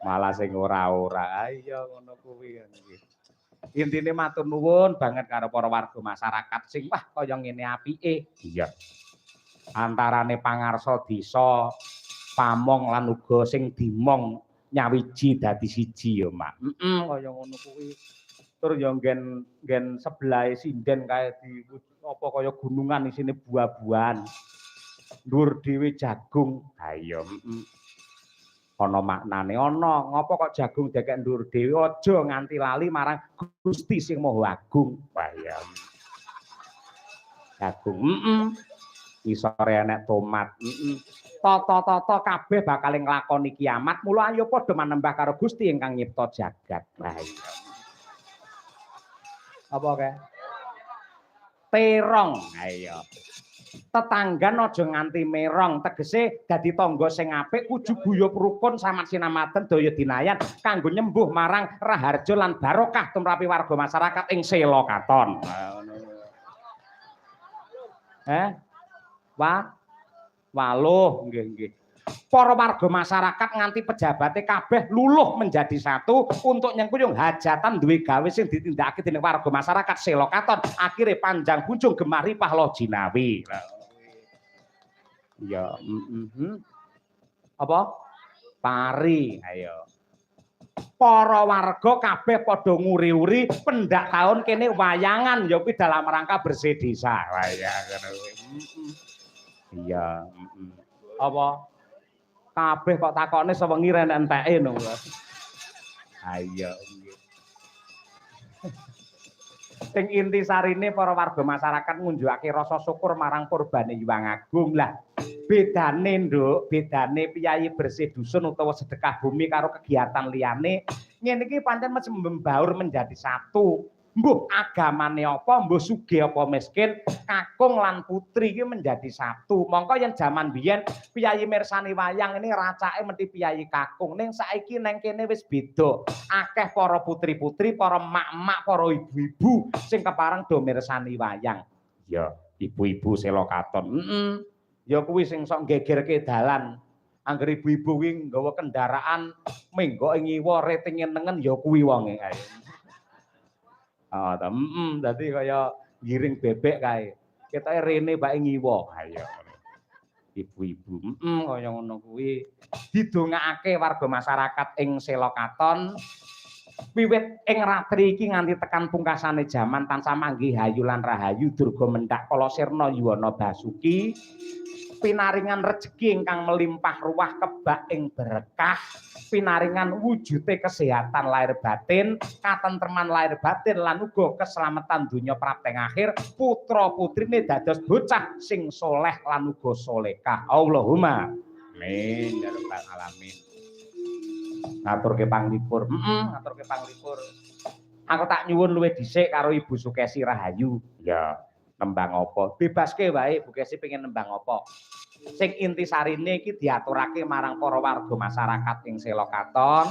Malah sing ora-ora. Iya, ngono kuwi kan iki. Intine matur nuwun banget karo para warga masyarakat sing wah kaya ngene apike. Iya. Antarane pangarsa desa, pamong lan uga sing dimong nyawiji dadi siji ya, Mak. Heeh, kaya ngono kuwi. Tur ya nggen nggen sebelahe sinden kae di apa kaya gunungan isine buah-buahan. Dhuwur dhewe jagung. Ha iya, heeh. Ana maknane ana. Ngopo kok jagung dekek dhuwur dhewe, aja nganti lali marang Gusti sing Maha Agung. Wah iya. Jagung, heeh. Ngisore enek tomat, heeh. Tata-tata kabeh bakal nglakoni kiamat, mula ayo padha manembah karo Gusti ingkang nyipta jagat. Wah iya. Apa kae? Terong. Ha iya. Tetanggan aja nganti merong, tegese dadi tangga sing apik kudu guyub rukun samat sinamaten daya dinayan kanggo nyembuh marang raharja lan barokah tumrapi warga masyarakat ing Selokaton. Eh? Wah. Waluh, nggih nggih. Para warga masyarakat nganti pejabate kabeh luluh menjadi satu untuk nyengkuyung hajatan duwe gawe sing ditindakake dening warga masyarakat Selokaton, akhire panjang bunjung gemah ripah loh jinawi. Iya, heeh. Apa? Pari, ayo. Para warga kabeh padha nguri-uri pendak taun kene wayangan ya kuwi dalam rangka bersih desa. Wah iya ngono kuwi. Iya, heeh. Apa? Kabeh kok takokne sewengi ra enek enteke no. Ha iya nggih. Sing intisarine para warga masyarakat ngunjukake rasa syukur marang purbane Hyang Agung. Lah, bedane, Nduk, bedane piyayi bersih dusun utawa sedekah bumi karo kegiatan liyane, ngene iki pancen mesti membaur menjadi satu. Mbuh agamane apa, mbuh sugih apa miskin, kakung lan putri iki menjadi satu. Mongko yen jaman biyen piyayi mirsani wayang ini racake mesti piyayi kakung. Ning saiki neng kene wis beda. Akeh para putri-putri, para emak-emak, para ibu-ibu sing kepareng do mirsani wayang. Ya, ibu-ibu Selokaton. Heeh. Ya kuwi sing sok gegerke dalan. Angger ibu-ibu kuwi nggawa kendaraan menggok ing ngiwa, ratinge nengen, ya kuwi wonge kae. Oh, ta, heeh, dadi kaya giring bebek kae. Ketoke rene bae ngiwa. Ha iya. Ibu-ibu, heeh, kaya ngono kuwi. Didongakake warga masyarakat ing Selokaton wiwit ing ratri iki nganti tekan pungkasane jaman tansah manggih hayu lan rahayu, durga mendhak kala sirna yuwana basuki, pinaringan rejeki ingkang melimpah ruah kebak ing berkah, pinaringan wujute kesehatan lahir batin, katentreman lahir batin lan uga keselamatan donya prapteng akhir, putra putrine dados bocah sing soleh lan uga solehah. Allahumma amin ya rabbal alamin. Ngaturke panglipur, heeh, ngaturke panglipur. Aku tak nyuwun luwih dhisik karo Ibu Sukesi Rahayu. Ya, nembang apa? Bebaske wae, Bu Kesi pengen nembang apa. Sing intisarine iki diaturake marang para warga masyarakat ing Selokaton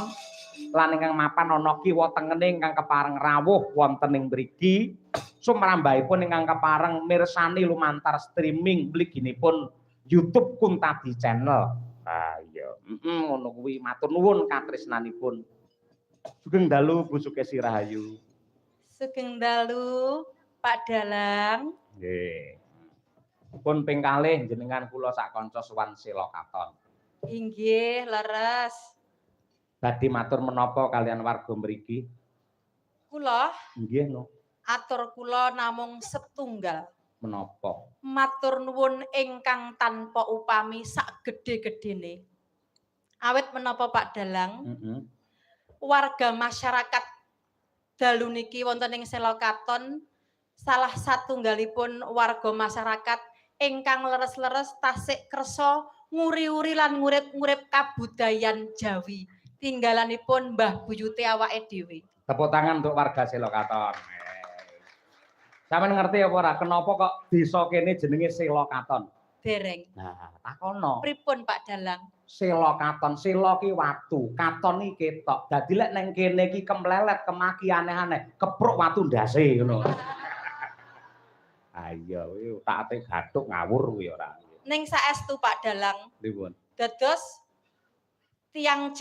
lan ingkang mapan ana kiwa tengene ingkang kepareng rawuh wonten ing mriki, sumrambahipun ingkang kepareng mirsani lumantar streaming mliginipun YouTube Kuntadi Channel. Ah iya, heeh, ngono kuwi, matur nuwun katresnanipun. Sugeng dalu, Bu Sukesi Rahayu. Sugeng dalu, Pak Dalang. Nggih. Pun ping kalih jenengan kula sak kanca sowan Selokaton. Inggih, leres. Badhe matur menapa kalian warga mriki? Kula? Nggih, no. Atur kula namung setunggal. Menapa? Matur nuwun ingkang tanpa upami sak gedhe-gedhene. Awit menapa, Pak Dalang? Heeh. Warga masyarakat dalu niki wonten ing Selokaton salah satunggalipun warga masyarakat ingkang leres-leres tasik kersa nguri-uri lan ngurip-ngurip kabudayan Jawi tinggalanipun mbah buyute awake dhewe. Tepuk tangan untuk warga Selokaton. Sampeyan ngerti apa ora kenapa kok desa kene jenenge Selokaton? Dereng. Nah, takono. Pripun, Pak Dalang? Selokaton, selo ki watu, katon iki ketok. Dadi lek neng kene iki kemlelet, kemaki aneh-aneh, kepruk watu ndase ngono. Ayo, kuwi tak ate gathuk ngawur kuwi ora. Ning saestu, Pak Dalang. Pripun? Dados tiyang